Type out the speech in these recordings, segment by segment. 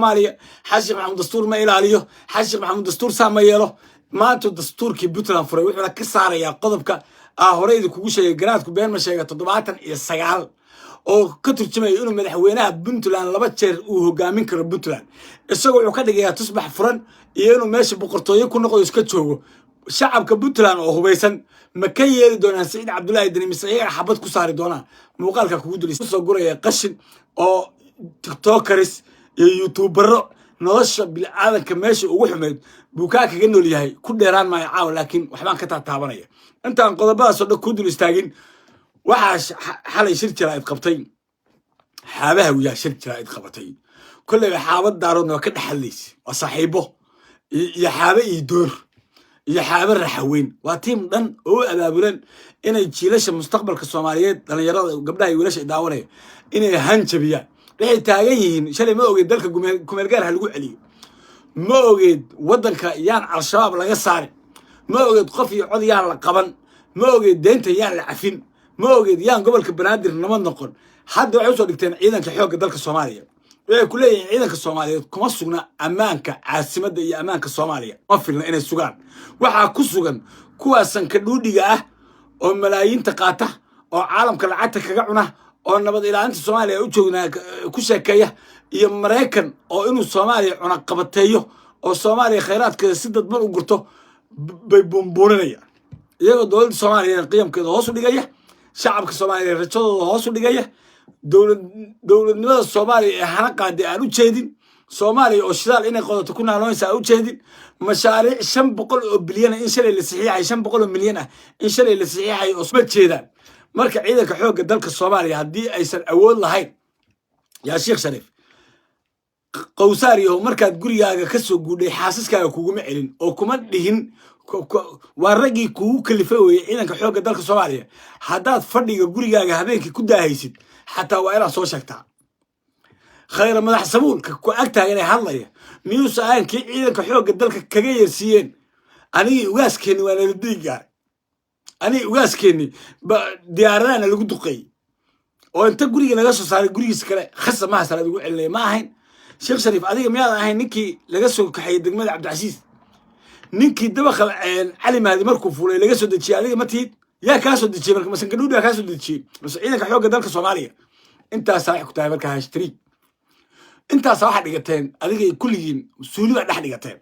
Soomaaliya. Xasan Sheekh Maxamuud dastuur ma ilaaliyo. Xasan Sheekh Maxamuud dastuur saa ma yeelo. Maanta dastuurkii Puntland furay, wuxuuna ka saarayaa qodobka aa hore idinkugu sheegay. Garaadku been ma sheega. 79 oo ka turjumaya inuu madaxweynaha Puntland laba jeer uu hogaamin karo Puntland. Isagoo wuxuu ka dhigayaa tusbax furan iyo inuu meesha boqortooyo ku noqdo, iska joogo. Shacabka Puntland oo hubaysan ma ka yeeli doonaan Siciid Cabdullaahi Deni, mise iyaga xabad ku saari doonaan? Muuqaalka kugu dul soo guraya qashin oo TikTokers iyo YouTubero, nolosha bini'aadanka meesha ugu xumeyd buu kaa kaga nool yahay. Ku dheeraan maayo caawa, laakiin waxbaan ka taataabanaya. Intaan qodobadaasoo dhan ku dul istaagin, waxaa xalay shir jaraa'id qabtay Xaabaha wiyaa. Shir jaraa'id qabatay kolleyba Xaabad Daaroodna waa ka dhex hadlaysa, waa saaxiibo iyo Xaabe iyo Door iyo Xaabe Raxaweyn. Waa tiim dhan oo u abaabulan inay jiilasha mustaqbalka Soomaaliyeed, dhalinyarada, gabdhaha iyo wiilasha daawanaya, inay hanjabiyaan. Waxay taagan yihiin: shalay ma ogeed dalka kumeelgaar ha lagu celiyo, ma ogeed waddanka yaan Al-Shabaab laga saarin, ma ogeed qof iyo cod yaan la qaban, ma ogeed deynta yaan la cafin, ma ogeed yaan gobolka Banaadir nabad noqon. Hadda waxay usoo dhigteen ciidanka xoogga dalka Soomaaliya. Waxay ku leeyihiin ciidanka Soomaaliyeed kuma sugna ammaanka caasimadda iyo ammaanka Soomaaliya ma filna inay sugaan. Waxaa ku sugan kuwaasan ka dhuudhiga ah oo malaayiinta qaata oo caalamka lacagta kaga cuna oo nabad ilaalinta Soomaaliya u joognaa ku sheekeeya, iyo Maraykan oo inuu Soomaaliya cunaqabateeyo oo Soomaaliya khayraadkeeda si dadban u gurto bay buunbuuninayaan, iyagoo dowladda Soomaaliya qiyamkeeda hoos u dhigaya, shacabka Soomaaliya rajadooda hoos u dhigaya, dowladnimada Soomaaliya ee hana qaaday aan u jeedin, Soomaaliya oo shidaal inay qodato ku naaloonaysa aan u jeedin, mashaariic 500 oo bilyan ah in shalay la saxiixay, 500 oo milyan ah in shalay la saxiixay oo ma jeedaan. Marka ciidanka xoogga dalka Soomaaliya haddii aysan awood lahayn, yaa Sheekh Shariif Qowsaar yahow, markaad gurigaaga ka soo guudhay xaasaskaaga kuguma celin oo kuma dhihin. Waa raggii kugu kalifay weye ciidanka xoogga dalka Soomaaliya. Haddaad fadhiga gurigaaga habeenkii ku daahaysid, xataa waa inaad soo sheegtaa. Khayra madax sabuulka ku ag taagan ee hadlaya miyuusa ahayn kii ciidanka xoogga dalka kaga yeersiiyeen? Anigii ugaaskeenni waa nala digi gaaray, anigii ugaaskeenni diyaaradahana lagu duqeeyey oo inta guriga naga soo saaray gurigiisa kale khasa maha salaad ugu celinaya. Ma ahayn Sheekh Shariif? Adiga miyaadan ahayn ninkii laga soo kaxeeyey degmada Cabdicasiis, ninkii dabaqa Cali Mahdi markuu fuulay laga soo dejiyey? Adiga ma tihid? Yaa kaa soo dejiyey marka? Masankadhuudhi kaa soo dejiyey mase ciidanka xoogga dalka Soomaaliya? Intaasaa waxay ku tahay marka hashtag. Intaasaa waxaad dhigateen adiga kulligiin suuli baad dhex dhigateen,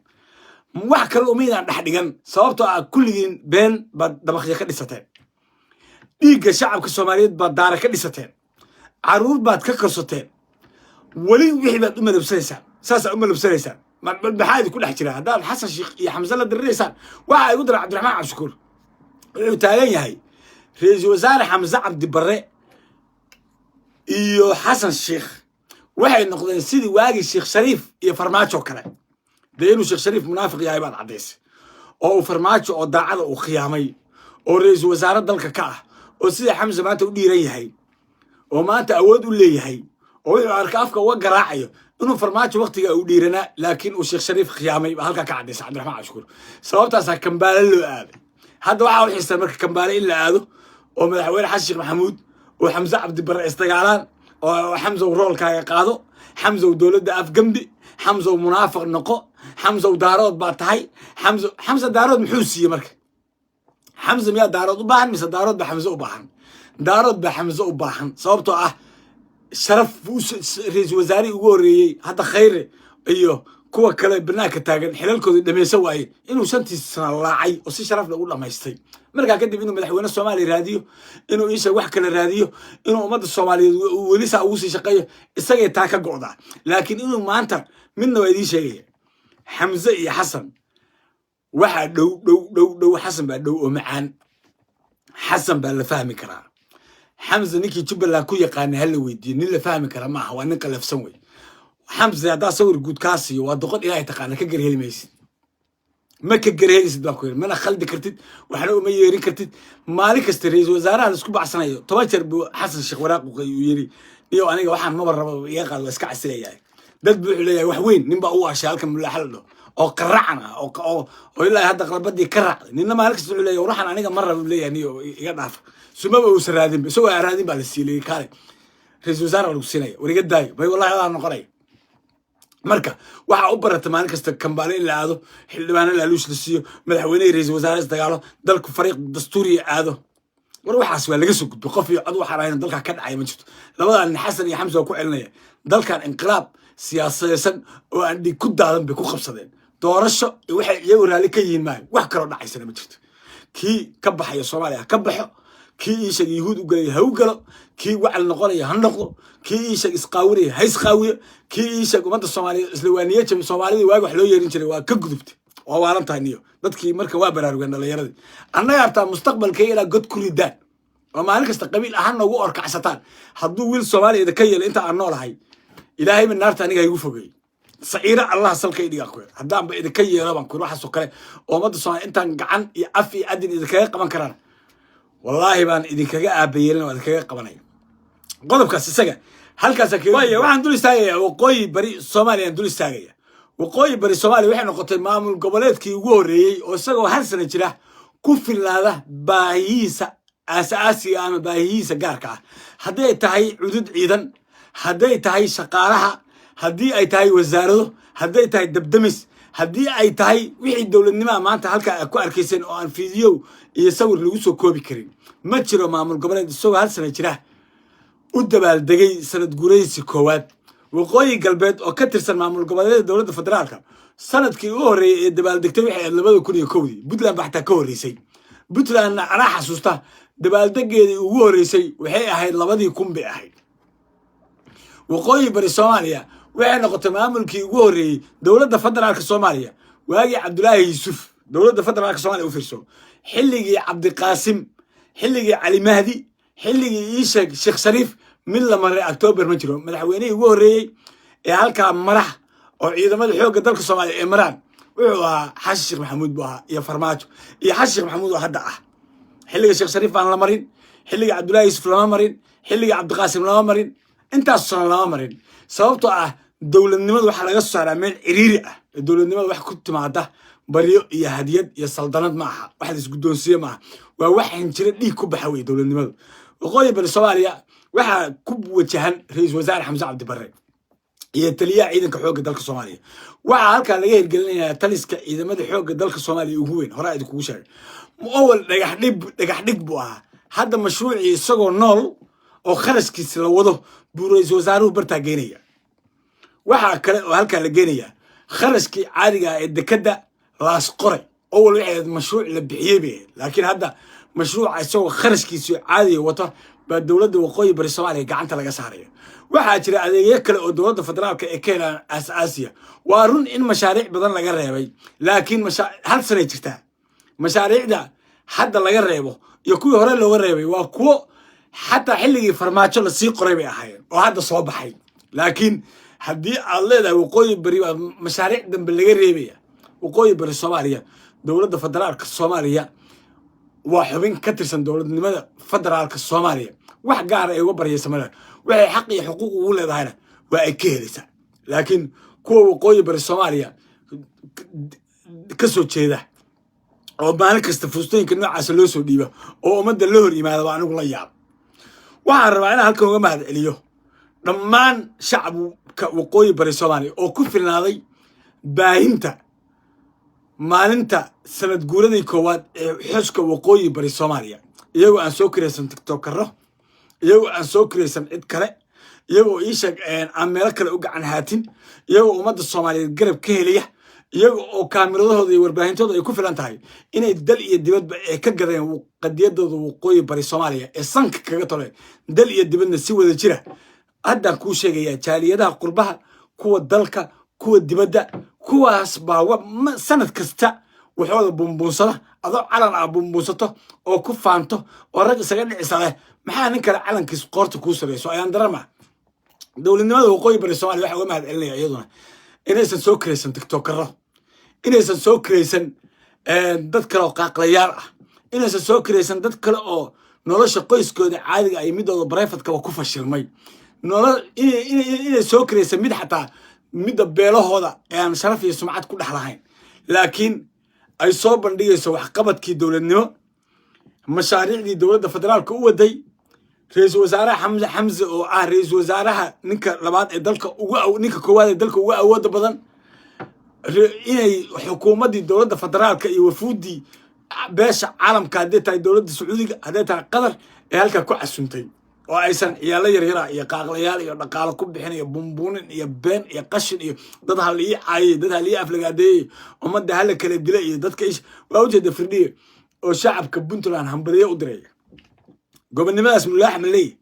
wax kale umaydaan dhex dhigan, sababtoo ah kulligiin been baad dabaqyo ka dhisateen, dhiigga shacabka Soomaaliyeed baad daara ka dhisateen, caruur baad ka korsateen, weli wixii baad u malabsanaysaan, saasaa u malabsanaysaan. Maxaa idinku dhex jira haddaad Xasan Sheekh iyo Xamse la diriraysaan? Waxaa igu dara Cabdiraxmaan Cabdishakuur wuxuu taagan yahay ra-iisul wasaare Xamse Cabdi Barre iyo Xasan Sheekh waxay noqdeen sidii waagii Sheekh Shariif iyo Farmaajo kale. Dee inuu Sheekh Shariif munaafiq yahay baad caddaysay, oo uu Farmaajo oo daacada uu khiyaamay oo ra-iisul wasaare dalka ka ah, oo sida Xamse maanta u dhiiran yahay oo maanta awood u leeyahay oo wuxuu arka afka uga garaacayo, inuu Farmaajo waktiga uu dhiiranaa, laakiin uu Sheekh Shariif khiyaamay baa halkaa ka caddaysay Cabdiraxmaan Cabdishakuur. Sababtaasaa Kambaale loo aaday. Hadda waxaa u xiistaa marka Kambaale in la aado oo madaxweyne Xasan Sheekh Maxamuud oo Xamse Cabdi Barre isdagaalaan, oo Xamsow roolkaaga qaado, Xamsow dowladda afgembi, Xamsow munaafiq noqo, Xamsow Daarood baa tahay. Xamso, Xamse Daarood muxuu siiyey marka? Xamse miyaa Daarood u baahan mise Daarood baa Xamse u baahan? Daarood baa Xamse u baahan, sababtoo ah sharaf buu ra-iisul wasaarihii ugu horreeyey. Hadda Khayre iyo kuwa kale banaanka taagan xilalkoodii dhamaysan waaye, inuu shantii sana laacay oo si sharaf leh u dhamaystay. Markaa kadib inuu madaxweyne Soomaaliya raadiyo, inuu iisha wax kale raadiyo, inuu ummadda Soomaaliyeed weli saa ugu sii shaqeeyo, isagay taa ka go'daa. Laakiin inuu maanta midna waa idiin sheegaya: Xamse iyo Xasan waxaa dhow dhow dhow dhow, Xasan baa dhow oo macaan. Xasan baa la fahmi karaa. Xamse ninkii Jubbaland ku yaqaanay hala weydiiyo, nin la fahmi kara maaha, waa nin qalafsan wey Xamse. Haddaa sawir guud kaa siiyo, waa doqon Ilaahay taqaana, ka garheli maysid, ma ka garhelisid baan ku yidhi. Mana khaldi kartid, waxna uma yeerin kartid. Maalin kasta ra-iisul wasaaraha la isku bacsanayo 10 jeer buu Xasan Sheekh waraaq uu yidhi: "Iyo aniga waxaan maba rabo, iga qaad, waa iska casilayaa." Dad buu wuxuu leeyahay wax weyn. Nin baa u ashay halkan mulaaxa la dhaho oo qaracan ah oo ilaa hadda qalbadii ka raacday. Ninna maalin kasta wuxuu leeyahay: "Waxaan aniga ma rabo," leeyahay, "niyo iga dhaafa." Sumaba uusan raadinba, isagoo aan raadin baa la siilay. "Kaale, ra-iisul wasaare waa lagu siinaya." "War iga daayo." "Bay wallahi adaa noqonaya." Marka waxaa u barata maalin kasta Kambaale in la aado, xildhibaano laaluush la siiyo, madaxweyne iyo ra'iisul wasaare is dagaalo, dalku fariiq dastuuriya aado. War waxaas waa laga soo gudbay. Qof iyo cod waxaan ahayn dalkaa ka dhacaya ma jirto. Labadan nin, Xasan iyo Xamse, waa ku celinaya, dalkan inqilaab siyaasadeysan oo aan dhiig ku daadan bay ku qabsadeen. Doorasho waxay iyagu raalli ka yihiin maayo, wax kaloo dhacaysana ma jirto. Kii ka baxaya Soomaaliya ha ka baxo, kii iisheeg Yuhuud u gelaya ha u galo, kii wacal noqonaya ha noqdo, kii iisheeg isqaawinaya ha isqaawiyo, kii iisheeg ummadda Soomaaliyeed isla waa niyo jabi. Soomaalidii waagi wax loo yeerin jiray waa ka gudubtay, waa waalan tahay niyo. Dadkii marka waa baraarugeen dhalinyaradii. Annaga hartaa mustaqbalka ilaa god ku ridaan oo maalin kasta qabiil ahaan noogu orkacsataan. Hadduu wiil Soomaaliya idinka yeelo inta aan noolahay, Ilaahayba naarta aniga igu fogeeyey, saciiro Allah salka idhigaa ku haddaanba idinka yeelo baan ku waxaasoo kale oo ummadda Soomaaliya intaan gacan iyo af iyo adin idinkaga qaban karaan, wallaahi baan idinkaga aabayeelin oo idinkaga qabanaya. Qodobkaas isaga halkaasa waaya. Waxaan dul istaagayaa Waqooyi Bari Soomaaliya, dul istaagaya. Waqooyi Bari Soomaaliya waxay noqotay maamul goboleedkii ugu horreeyey oo isagoo hal sana jira ku filnaada baahiyihiisa aasaasiga ama baahiyihiisa gaarka ah, hadday tahay cudud ciidan, hadday tahay shaqaalaha, haddii ay tahay wasaarado, hadday tahay dabdamis, haddii ay tahay wixii dowladnimaha maanta halkaa aad ku arkayseen oo aan fiidiyow iyo sawir lagu soo koobi karin. Ma jiro maamul goboleed isagoo hal sana jira u dabaaldegay sanad guuradiisi koowaad. Waqooyi Galbeed oo ka tirsan maamul goboleedyada dowladda federaalka, sanadkii u horreeyey ee dabaaldegtay waxay ahayd 2001-dii. Puntland ba xataa ka horreysay. Puntlandna anaa xasuusta, dabaaldegeedii ugu horreysay waxay ahayd 2000 bay ahayd. Waqooyi Bari Soomaaliya waxay noqotay maamulkii ugu horreeyey dowladda federaalka Soomaaliya waagii Cabdulaahi Yuusuf. Dowladda federaalka Soomaaliya u fiirso, xilligii Cabdiqaasim, xilligii Cali Mahdi, xilligii iisheeg Sheekh Shariif, mid la maray Octoobar ma jiro. Madaxweynihii ugu horreeyey ee halkaa marax oo ciidamada xoogga dalka Soomaaliya ee maraan wuxuu ahaa Xasan Sheekh Maxamuud buu ahaa, iyo Farmaajo iyo Xasan Sheekh Maxamuud oo hadda ah. Xilliga Sheekh Shariif baan la marin, xilliga Cabdullahi Yuusuf lama marin, xilliga Cabdiqaasim lama marin, intaas sano lama marin. Sababtoo ah dowladnimada waxaa laga soo saaraa meel ciriiri ah. Ee dowladnimada wax ku timaada baryo iyo hadiyad iyo saldanad ma aha, wax la isguddoonsiiye ma aha, waa wax hinjiro dhiig ku baxa wey dowladnimadu. Waqooyi Bari Soomaaliya waxaa ku wajahan ra-iisul wasaare Xamse Cabdi Barre iyo taliyaha ciidanka xoogga dalka Soomaaliya. Waxaa halkaa laga hirgelinayaa taliska ciidamada xoogga dalka Soomaaliya ugu weyn. Horaa idinkugu sheegay, owal dhagax dhig, dhagax dhig buu ahaa. Hadda mashruucii isagoo nool oo kharashkiisi la wado buu ra-iisul wasaaruhu bartaa geynaya. Waxaa kale oo halkaa la geenayaa kharashkii caadiga ah ee dekadda Laas Qoray. Owal waxay ahayd mashruuc la bixiyey bay ahayd, laakiin hadda mashruuca isagoo kharashkiisi caadiga wata baa dowladda Waqooyi Bari Soomaaliya gacanta laga saaraya. Waxaa jira adeegyo kale oo dowladda federaalka ee ka helaan aas-aasiya. Waa run in mashaariic badan laga reebay, laakiin hal sanay jirtaa. Mashaariicda hadda laga reebo iyo kuwii hore looga reebay waa kuwo xataa xilligii Farmaajo lasii qoray bay ahaayeen oo hadda soo baxay. Laakiin haddii aad leedahay Waqooyi Bari baa mashaariic dambe laga reebaya, Waqooyi Bari Soomaaliya dowladda federaalka Soomaaliya waa xubin ka tirsan dowladnimada federaalka Soomaaliya. Wax gaara ay uga baryaysa male, waxay xaq iyo xuquuq ugu leedahayna waa ay ka helaysaa. Laakiin kuwa Waqooyi Bari Soomaaliya ka soo jeeda oo maalin kasta fuustooyinka noocaasa loo soo dhiiba oo ummadda la hor yimaada waa anigu la yaab. Waxaan rabaa inaan halkan uga mahad celiyo dhammaan shacabka Waqooyi Bari Soomaaliya oo ku filnaaday baahinta maalinta sanad guuradii koowaad ee xuska Waqooyi Bari Soomaaliya, iyagoo aan soo kiraysan tiktokaro, iyagoo aan soo kiraysan cid kale, iyagoo ii sheeg aan meelo kale u gacan haatin, iyagoo ummadda Soomaaliyeed garab ka helaya, iyaga oo kaamiradahooda iyo warbaahintooda ay ku filan tahay inay dal iyo dibadba ay ka gadeen qadiyadooda Waqooyi Bari Soomaaliya ee sanka kaga tole dal iyo dibadna si wada jira. Haddaan kuu sheegayaa, jaaliyadaha qurbaha, kuwa dalka, kuwa dibadda, kuwaas baa sanad kasta waxooda bumbuunsada. Adoo calan ah bumbuunsato oo ku faanto oo rag isaga dhicisa leh, maxaa nin kale calankiis qoorta kuu sarayso? Ayaan darama dowladnimada Waqooyi Bari Soomaaliya waxaa uga mahad celinaya iyaduna inaysan soo kiraysan tiktokaro, inaysan soo kiraysan dad kale oo qaaqlayaal ah, inaysan soo kiraysan dad kale oo nolosha qoyskooda caadiga ay midooda private-kaba ku fashilmay, nolol inay soo kiraysan mid xataa midda beelahooda ee aan sharaf iyo sumcad ku dhex lahayn, laakiin ay soo bandhigayso waxqabadkii dowladnimo, mashaariicdii dowladda federaalka u waday. Ra-iisul wasaaraha Xamse Xamse oo ah ra-iisul wasaaraha ninka labaad ee dalka ugu, ninka koowaad ee dalka ugu awooda badan, inay xukuumaddii dowladda federaalka iyo wafuuddii beesha caalamka, hadday tahay dowladda Sacuudiga, hadday tahay Qatar, ee halkaa ku casuntay, oo aysan ciyaalo yaryara iyo qaaqlayaal iyo dhaqaalo ku bixin iyo bumbuunin iyo been iyo qashin iyo dad ha la ii caayay, dad ha la ii aflagaadeeyey, ummadda hala kala dila iyo dadka ish. Waa ujeeda Firdhiye oo shacabka Puntland hambaliyo u diraya. Gobonnimadaas mulaaxa ma leeyahy?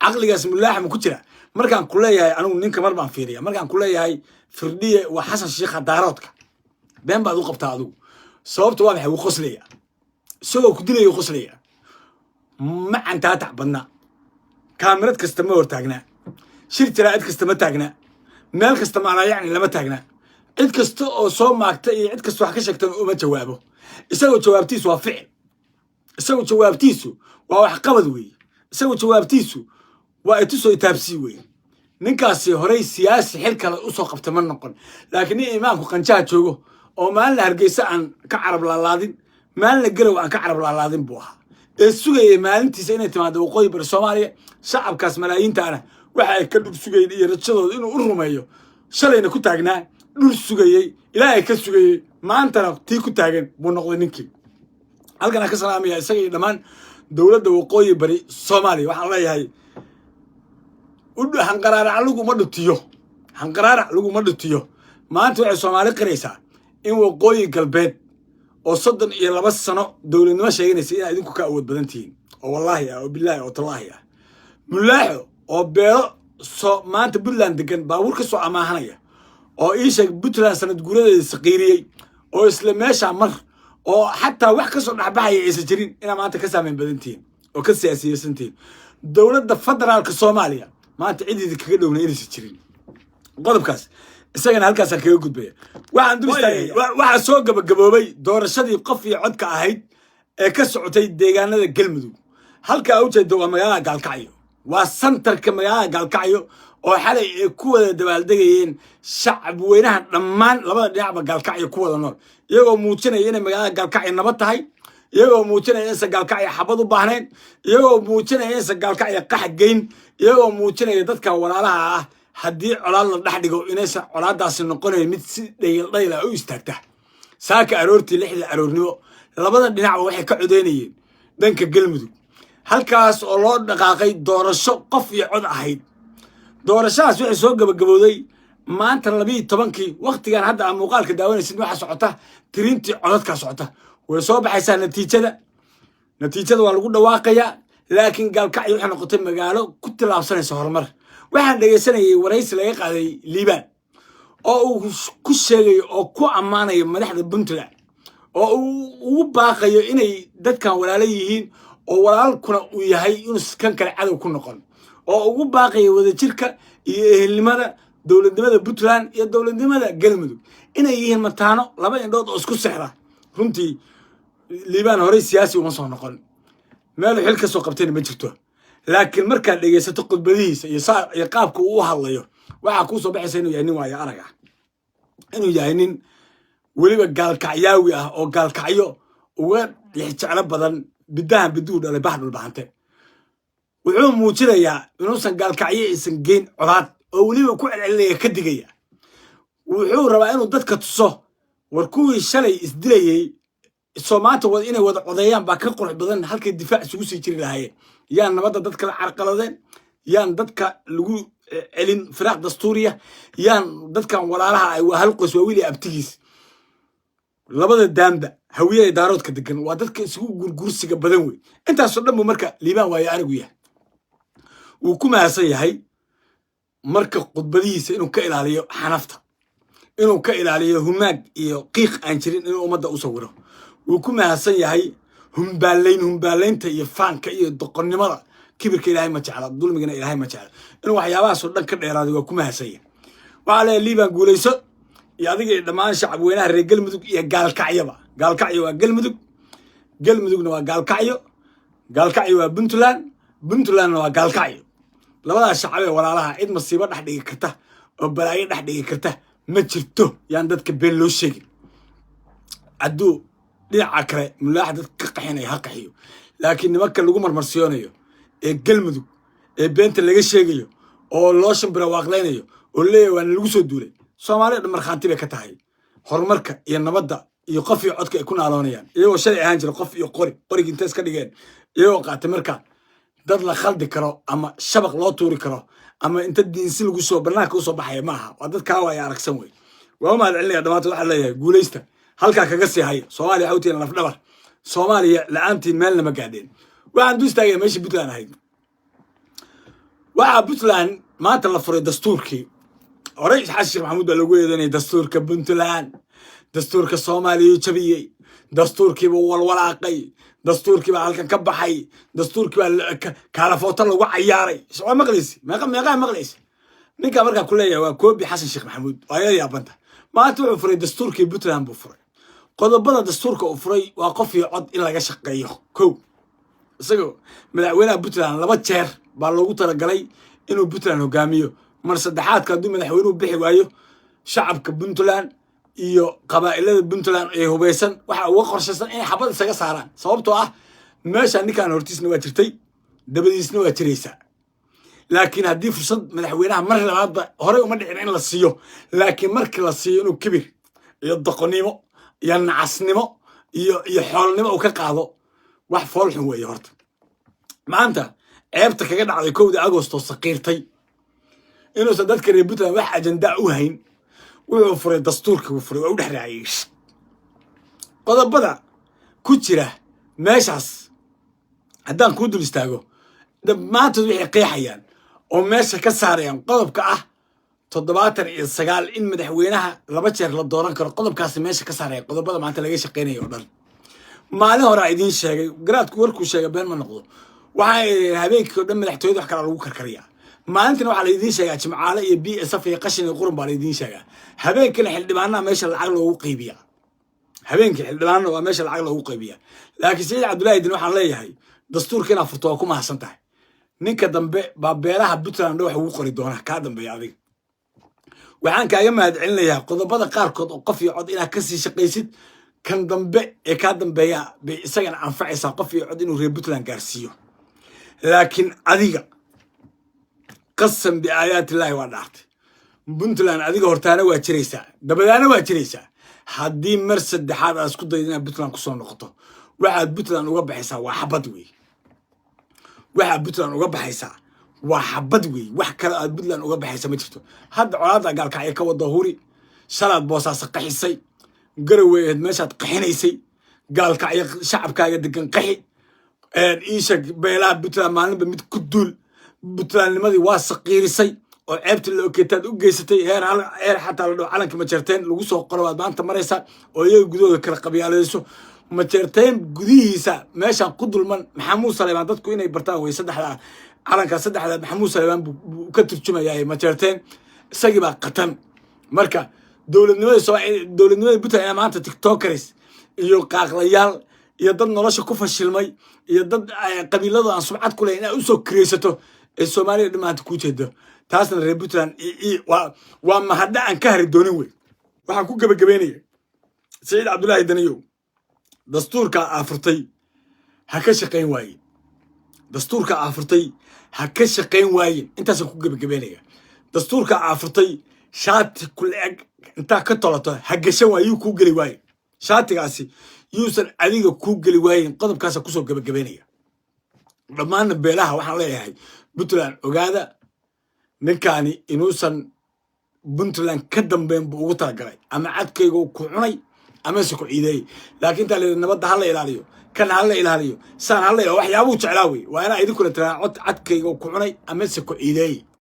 Caqligaas mulaaxa ma ku jira? Markaan ku leeyahay anigu ninka mar baan fiiriya, markaan ku leeyahay Firdhiye waa Xasan Sheikha Daaroodka, been baad u qabtaa adigu. Sababta waa maxay? Wuu qoslaya isagoo ku dilaya, qoslaya. Ma cantaatac badna, kaamirad kasta ma hortaagnaa, shir jaraa'id kasta ma taagnaa, meel kasta maanaa yacni lama taagnaa. Cid kasta oo soo maagta iyo cid kasta wax ka sheegtana uma jawaabo. Isagoo jawaabtiisu waa ficil, isagoo jawaabtiisu waa waxqabad weeye, isagoo jawaabtiisu waa itusoo itaabsii weeye. Ninkaasi horey siyaasi xil kale usoo qabta ma noqon, laakiin nin imaamku qanjaha joogo oo maalina Hargeysa aan ka carab laalaadin, maalina Garow aan ka carab laalaadin buu ahaa, ee sugayay maalintiisa inay timaado waqooyi bari Soomaaliya. Shacabkaas malaayiintaana waxa ay ka dhul sugayeen iyo rajadooda inuu u rumeeyo, shalayna ku taagnaa, dhul sugayey, Ilaahay ka sugayey, maantana tii ku taagan buu noqday ninkii. Halkan aan ka salaamaya isaga iyo dhammaan dowladda waqooyi bari Soomaaliya. Waxaan leeyahay, hanqaraarac laguma dhutiyo, hanqaraarac laguma dhutiyo. Maanta waxay Soomaali qiraysaa in waqooyi galbeed oo 32 sano dowladnimo sheeganaysa inaa idinku ka awood badan tihiin, oo wallaahi ah, oo bilaahi, oo tallaahi ah. Mulaaxo oo beelo soo maanta Puntland degan baabuur ka soo amaahanaya, oo ii sheeg Puntland sanad guuradeeda saqiiriyey, oo isla meeshaa mar oo xataa wax kasoo dhexbaxaya aysan jirin, inaa maanta ka saameyn badan tihiin oo ka siyaasiyeysan tihiin dowladda federaalka Soomaaliya. Maanta cidiidi kaga dhowna inaysan jirin. Qodobkaas isagana halkaasaan kaga gudbaya. Waxaan dul istaagaya, waxaa soo gabagaboobay doorashadii qof iyo codka ahayd ee ka socotay deegaanada Galmudug. Halkaa ujeeda waa magaalada Gaalkacyo, waa santarka magaalada Gaalkacyo oo xalay ay ku wada dabaaldegayeen shacab weynaha dhammaan labada dhinacba Gaalkacyo ku wada nool, iyagoo muujinaya inay magaalada Gaalkacyo nabad tahay, iyagoo muujinaya inaysan Gaalkacyo xabad u baahnayn, iyagoo muujinaya inaysan Gaalkacyo qax geyn, iyagoo muujinaya dadka walaalaha ah haddii colaad la dhex dhigo inaysan colaadaasi noqonayn mid si dhayal dhayla u istaagta. Saaka aroortii 6da aroornimo labada dhinacba waxay ka codeynayeen dhanka Galmudug, halkaas oo loo dhaqaaqay doorasho qof iyo cod ahayd. Doorashadaas waxay soo gabagabowday maanta 12-kii. Waktigan hadda aa muuqaalka daawanaysid waxaa socota tirintii codadkaa socota. Way soo baxaysaa natiijada, natiijada waa lagu dhawaaqayaa. Laakiin Gaalkacyo waxay noqotay magaalo ku tillaabsanaysa horumar. Waxaan dhegaysanayay waraysi laga qaaday Liibaan oo uu ku sheegayo oo ku ammaanayo madaxda Puntland, oo uu ugu baaqayo inay dadkan walaalo yihiin, oo walaalkuna uu yahay inuu kan kale cadow ku noqon, oo ugu baaqayo wadajirka iyo ehelnimada dowladnimada Puntland iyo dowladnimada Galmudug inay yihiin mataano laba indhood oo isku sexda. Runtii Liibaan horey siyaasi uma soo noqon, meelu xil ka soo qabtayna ma jirto, laakiin markaad dhegaysato khudbadihiisa iyo saa iyo qaabka uu u hadlayo, waxaa kuu soo baxaysa inuu yahay nin waayo arag ah, inuu yahay nin weliba gaalkacyaawi ah oo Gaalkacyo uga jeclo badan bidahan biduu dhalay bah Dhulbahante. Wuxuu muujinayaa inuusan Gaalkacyo aysan geyn colaad, oo weliba ku celcelinaya, ka digaya. Wuxuu rabaa inuu dadka tuso, war kuwii shalay isdilayey soo maanta inay wada codeeyaan baa ka qurux badan halkay difaac isugu sii jiri lahaayeen. Yaan nabadda dadka la carqaladeen, yaan dadka lagu celin firaaq dastuuriya, yaan dadkan walaalaha ay, waa hal qoys, waa wiili abtigiis. Labada daamba Hawiyaha, Daaroodka degan waa dadka isugu gurgursiga badan wey. Intaasoo dhan buu marka Liibaan waayo anigu yahay. Wuu ku mahadsan yahay marka khudbadihiisa inuu ka ilaaliyo xanafta, inuu ka ilaaliyo humaag iyo qiiq aan jirin inuu ummadda u sawiro. Wuu ku mahadsan yahay humbaalayn, humbaalaynta iyo faanka iyo doqonnimada. Kibirka Ilaahay ma jecla, dulmigana Ilaahay ma jecla. Inuu waxyaabahaasoo dhan ka dheeraaday waa ku mahadsan yahay. Waxaa leeyahay Liibaan, guulayso iyo adiga iyo dhammaan shacab weynaha reer Galmudug iyo Gaalkacyaba. Gaalkacyo waa Galmudug, Galmudugna waa Gaalkacyo, Gaalkacyo waa Puntland, Puntlandna waa Gaalkacyo. Labadaas shacab ee walaalaha cid masiibo dhex dhigi karta oo balaayo dhex dhigi karta ma jirto. Yaan dadka been loo sheegin. Hadduu dhinaca kale mulaaxa dadka ka qaxinaya ha qaxiyo, laakiin nimanka lagu marmarsiyoonayo Ee Galmudug ee beenta laga sheegayo oo loo shimbira waaqlaynayo oo leeyahay waana lagu soo duulay, Soomaaliya dhan markhaanti bay ka tahay horumarka iyo nabadda iyo qof iyo codka ay ku naaloonayaan, iyagoo shalay ahaan jira qof iyo qori. Qorigii intay iska dhigeen iyagoo qaatay. Marka dad la khaldi karo ama shabaq loo tuuri karo ama inta diinsi lagu soo banaanka usoo baxaya maaha. Waa dad kaa waaya aragsan wey. Waa u mahad celinaya dhammaantood. Waxaan leeyahay guulaysta, halkaa kaga sii haya. Soomaaliya waxay u tihiin lafdhabar. Soomaaliya la-aantiin meelna ma gaadheen. Waxaan du istaagaya meeshii Puntland ahayd. Waxaa Puntland maanta la furay dastuurkii. Horey Xasan Sheekh Maxamuud baa lagu eedanayay dastuurka Puntland, dastuurka Soomaaliya jabiyey, dastuurkiibuu walwalaaqay, dastuurkiibaa halkan ka baxay, dastuurkiibaa kaalafooto lagu cayaaray. Waa maqlaysi, meeqa meeqaa maqlaysi? Ninkaa markaa ku leeyahay waa koobi Xasan Sheekh Maxamuud. Waa yar yaabanta. Maanta wuxuu furay dastuurkii Puntland buu furay. Qodobada dastuurka uu furay waa qof iyo cod in laga shaqeeyo. Kow, isagoo madaxweynaha Puntland laba jeer baa loogu talagalay inuu Puntland hogaamiyo. Mar saddexaadka hadduu madaxweynuhu bixi waayo, shacabka Puntland iyo qabaa'ilada Puntland ee hubaysan waxa uga qorshaysan inay xabad isaga saaraan, sababtoo ah meesha ninkan hortiisna waa jirtay, dabadiisna waa jiraysaa. Laakiin haddii fursad madaxweynaha mar labaadba horey uma dhicin in la siiyo, laakiin markii la siiyo inuu kibir iyo doqonnimo iyo nacasnimo iyo xoolnimo uu ka qaado, wax foolxun weeye. Horta maanta ceebta kaga dhacday 1-da Agosto saqiirtay inuusan dadka reer Puntland wax ajandaa u hayn. Wuxuu furay dastuurkii, uu furay, waa u dhex raaciyey qodobada ku jira meeshaas. Haddaan kuu dul istaago, dhammaantood waxay qeexayaan oo meesha ka saarayaan qodobka ah 79 in madaxweynaha laba jeer la dooran karo. Qodobkaasi meesha ka saaraya qodobada maanta laga shaqeynayo oo dhan. Maalin hore a idiin sheegay, garaadku warkuu sheegay been ma noqdo. Waxaa habeenkii o dhan madaxtooyada wax kalaa lagu karkariyaa. Maalintina waxaa la idiin sheegaa Jimcaale iyo BSF iyo qashin iyo qurun baa la idiin sheegaa. Habeenkina xildhibaanaha meesha lacag loogu qaybiyaa. Habeenkii xildhibaanana waa meesha lacag loogu qaybiyaa. Laakiin Saciid Cabdullaahi Din waxaan leeyahay, dastuurka inaad furto waa ku mahadsan tahay. Ninka dambe baa beelaha Puntland wax ugu qori doona kaa dambeeya. Adiga waxaan kaaga mahad celinayaa qodobada qaarkood oo qof iyo cod inaad kasii shaqaysid. Kan dambe ee kaa dambeeya bay isagana anfacaysaa qof iyo cod inuu reer Puntland gaarsiiyo. Laakiin adiga, qasam biaayaatillaahi, waa dhaartay, Puntland adiga hortaana waa jiraysaa, dabadaana waa jiraysaa. Haddii mar saddexaad aad isku daydo inaad Puntland kusoo noqoto, waxaad Puntland uga baxaysaa waa xabad wey. Waxaad Puntland uga baxaysaa waa xabad wey. Wax kale aad Puntland uga baxaysa ma jirto. Hadda colaadda Gaalkacyo ka wada huri, shalaad Boosaaso qaxisay, Garowe aheed meeshaad qaxinaysay, Gaalkacyo shacabkaaga degan qaxi, iisheg beelaha Puntland maalinba mid ku duul. Puntlandnimadii waa saqiirisay oo ceebta la okeetaad u geysatay. Heer hal heer xataa la dhaho calanka Majeerteen lagu soo qoro waad maanta maraysaa oo iyaga gudahooda kala qabyaaladayso. Majeerteen gudihiisa meeshaan ku dulman Maxamuud Saleebaan, dadku inay bartaan way, saddexda calanka, saddexda Maxamuud Saleebaan buu ka turjumayaa Majeerteen, isagii baa qatan. Marka dowladnimada soo dowladnimada Puntland inaa maanta tiktokers iyo qaaqlayaal iyo dad nolosha ku fashilmay iyo dad qabiiladu aan sumcad ku lahayn inaad usoo kiraysato ee Soomaaliya dhammaanta kuu jeedo, taasna reer Puntland waa mahadha aan ka hari doonin wey. Waxaan ku gebagabeynaya, Saciid Cabdullaahi Daniyow, dastuurka aa furtay ha ka shaqayn waaye. Dastuurka aa furtay ha ka shaqayn waayen. Intaasaan ku gebagabeynaya. Dastuurka aa furtay shaati kula-eg intaa ka tolato ha gashan waaye. Yuu kuu geli waaye shaatigaasi, yuusan adiga kuu geli waayen. Qodobkaasaan kusoo gebagabeynaya. Dhammaanna beelaha waxaan leeyahay Puntland, ogaada ninkaani inuusan Puntland ka dambeyn buu ugu talagalay, ama cadkayga ku cunay amase ku ciideeyey. Laakiin intaa layidhi nabadda ha la ilaaliyo, kan ha la ilaaliyo, saan ha la ilaaliyo, waxyaabuu jeclaa wey. Waa inaa idinkuna tiraa cod cadkayga ku cunay amase ku ciideeyey.